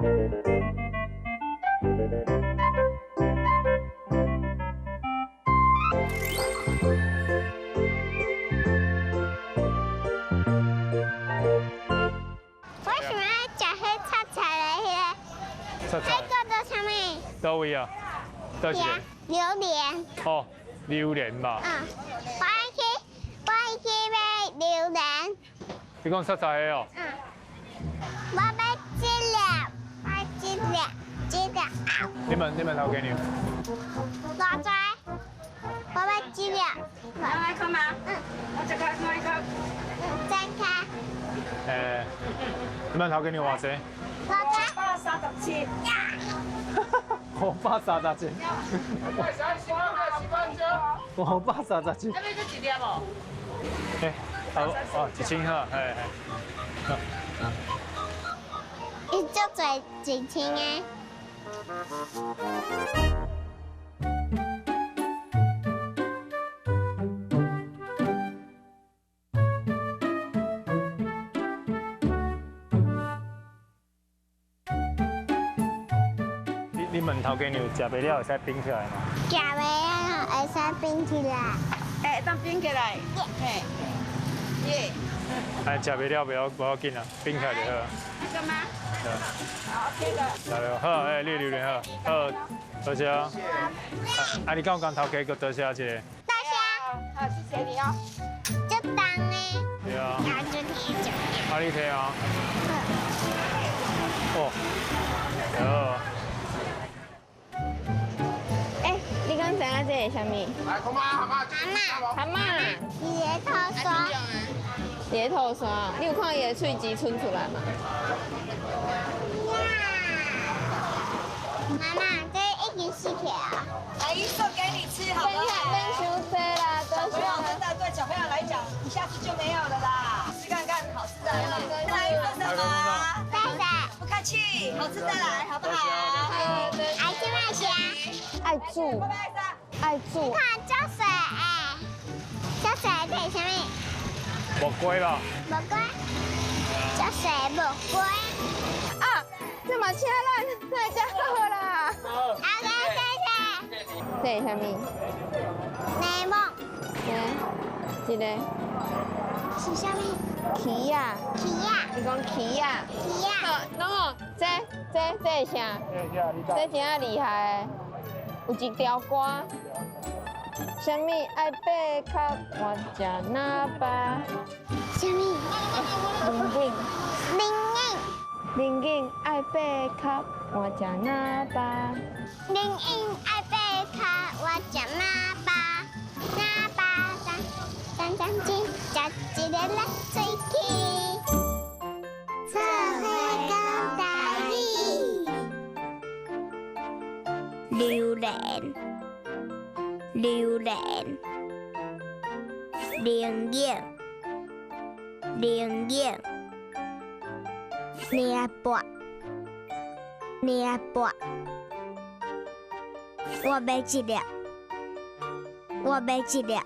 我想愛食彼炒菜的彼个，彼个叫啥物？佗位啊？佗一个？榴蓮。哦，榴蓮吧。嗯，我愛去買榴蓮。你講炒菜的哦？嗯。我欲這粒，我這粒，這粒。你們頭家娘？偌濟？我欲這粒。來看嗎？嗯。我這個看一個。嗯，再看。欸，你們頭家娘偌濟？偌濟？537。537。537。要買閣一粒無？欸，哦哦，1000好，嘿嘿。伊足濟1000个。你問頭家娘食袂了會使冰起來嗎？食袂了會使冰起來。會當冰起來。嘿。耶。哎，食袂了袂要無要緊啊，冰起來就好。那個嗎？好，OK 的。來好，哎，你榴蓮好，好，多謝。啊，你敢有共頭家閣多謝一下？多謝。好，謝謝你哦。足重的。對啊。啊，就提一啊，你提啊。哦。好。你敢知影這是啥物？蛤蟆。蛤蟆。伊咧吐沙。佇咧吐沙，你有看伊的喙舌伸出來嗎？呀！媽媽，這已經死去啊！阿姨送給你吃，好不好？免傷濟啦，小朋友真的對小朋友來講，一下子就沒有了啦。吃看看，好吃的。來，送什麼？謝謝。不客氣，好吃再來，好不好？愛吃嘛吃。愛煮，愛煮。看足細的，足細的這是啥物？木瓜吧。木瓜，足細木瓜。啊，這嘛請咱來食好啦。好，謝謝。這是啥物？檸檬。嗯，這個。是啥物？柿仔。柿仔。你講柿仔。柿仔。好，攏哦，這是啥？這真正厲害的，有一條歌。啥物愛爬較我食喇叭？啥物？林景。林景。林景愛爬較我食喇叭。林景愛爬較我食喇叭，喇叭三三三七，食一个辣喙齒。做伙講台語。榴蓮。榴蓮，靈影，靈影，領箔，領箔，我欲這粒，我欲這粒。